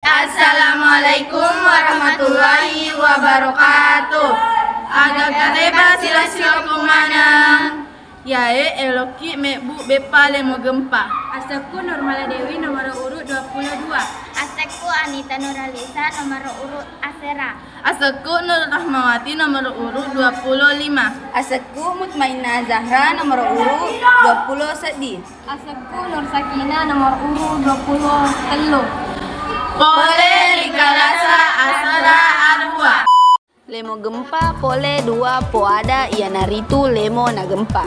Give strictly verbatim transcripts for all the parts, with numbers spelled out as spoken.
Assalamualaikum warahmatullahi wabarakatuh. Aga kareba sila-sila ko maneng? Yae, elokki mebbu beppa lemo gempa. Asekku Nurmala Dewi, nomoro urut dua puluh dua. Asekku Anita Nuralisa, nomoro urut asera. Asekku Nur Rahmawati, nomoro urut dua puluh lima. Asekku Mutmainna Zahra, nomoro urut dua puluh seddi. Asekku Nur Sakina, nomor urut dua puluh tellu. Pole ri kalasa asera aruwa. Lemo gempa pole dua poada, iyanaritu lemo nagempa.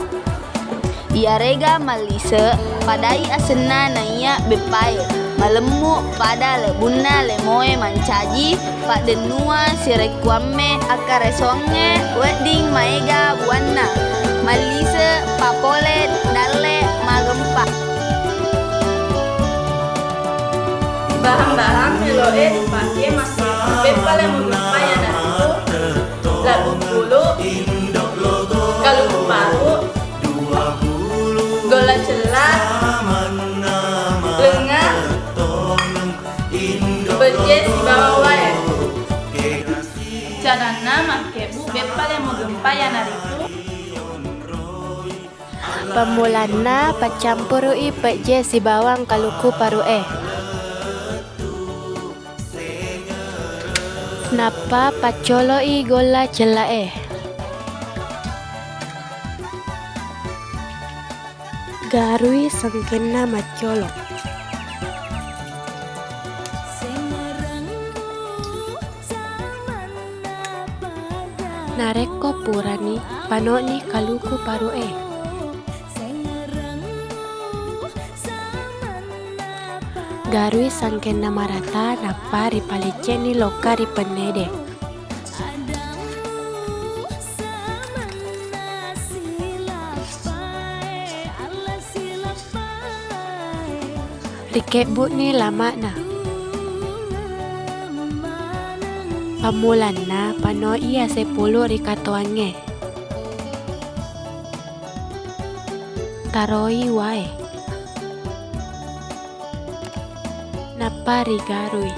Iyarega mallise, padai asenna naiya beppae, malemmu pada lebbunna lemoe mancaji, paddennua sirekkuamme akkaresoangnge wedding maega buanna. Mallise papole dalle magempa. Bahan-bahan meloe dipake massing beppa lemo gempa iyanaritu labbu pulu, kaluku paru, golla cella, lenga, pejje sibawa wae. Caranna makkebbu beppa lemo gempa iyanaritu. Pammulanna, paccampuru'i pejje sibawang kaluku paru'e. Nappa paccolo'i golla cella'e. Garui sangkenna maccolo. Narekko purani, pano'ni kaluku paru'e. Garui sangkenna marata, nappa ripalecce'ni lokka ri pennede. Rikebbu'ni lama'na. Pammulanna, pano'i ase pulu ri katoangnge. Taroi wae. Nappa rigarui.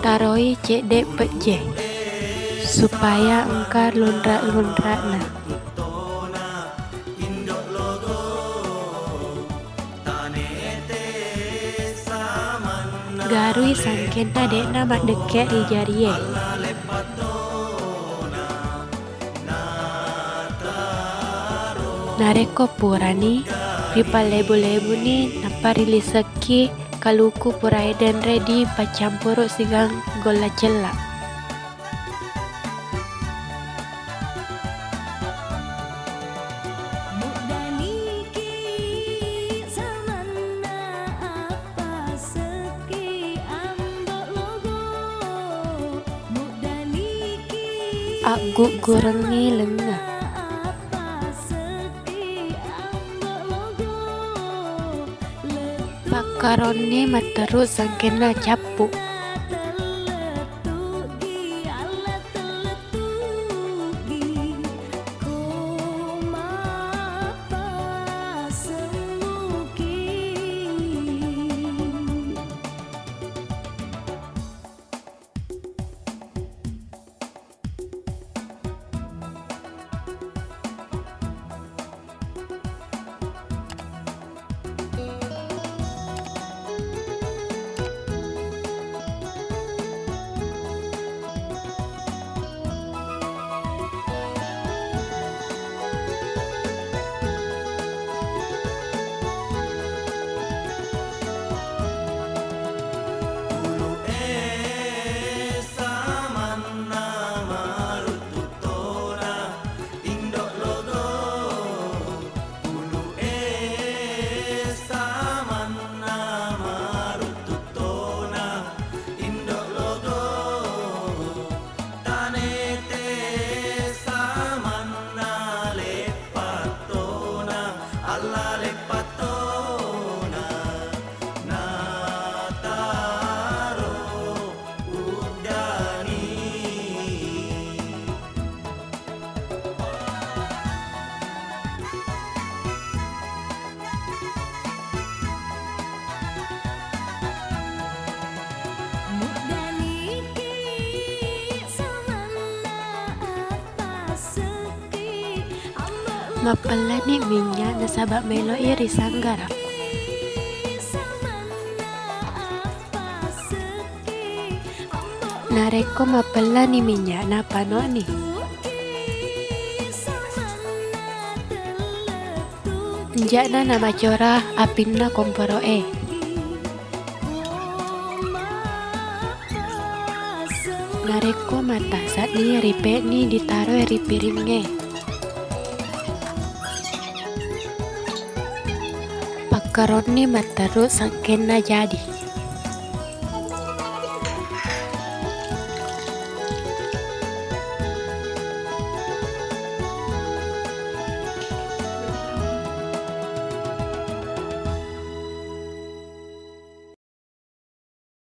Taroi cedde pejje supaya engka lunra-lunra'na. Garui sangkenna de'na maddekke ri jarie. Narekko purani, ripallebu-lebuni nappa rilisekki kaluku purae denre dipaccampuru sigang golla cella. Agguggurengngi lengnga. Pakkaronni matteru sangkenna cappu. Allaleppattona nataro uddani. Mapellani minnya nasaba meloi ri sanggara. Narekko mapellani minnya napanoni. Nja'na namacora apinna komporo'e. Narekko mattasa'ni, ripe'ni ditaroi ri piringnge. Pakkaronni matteru sangkenna jadi.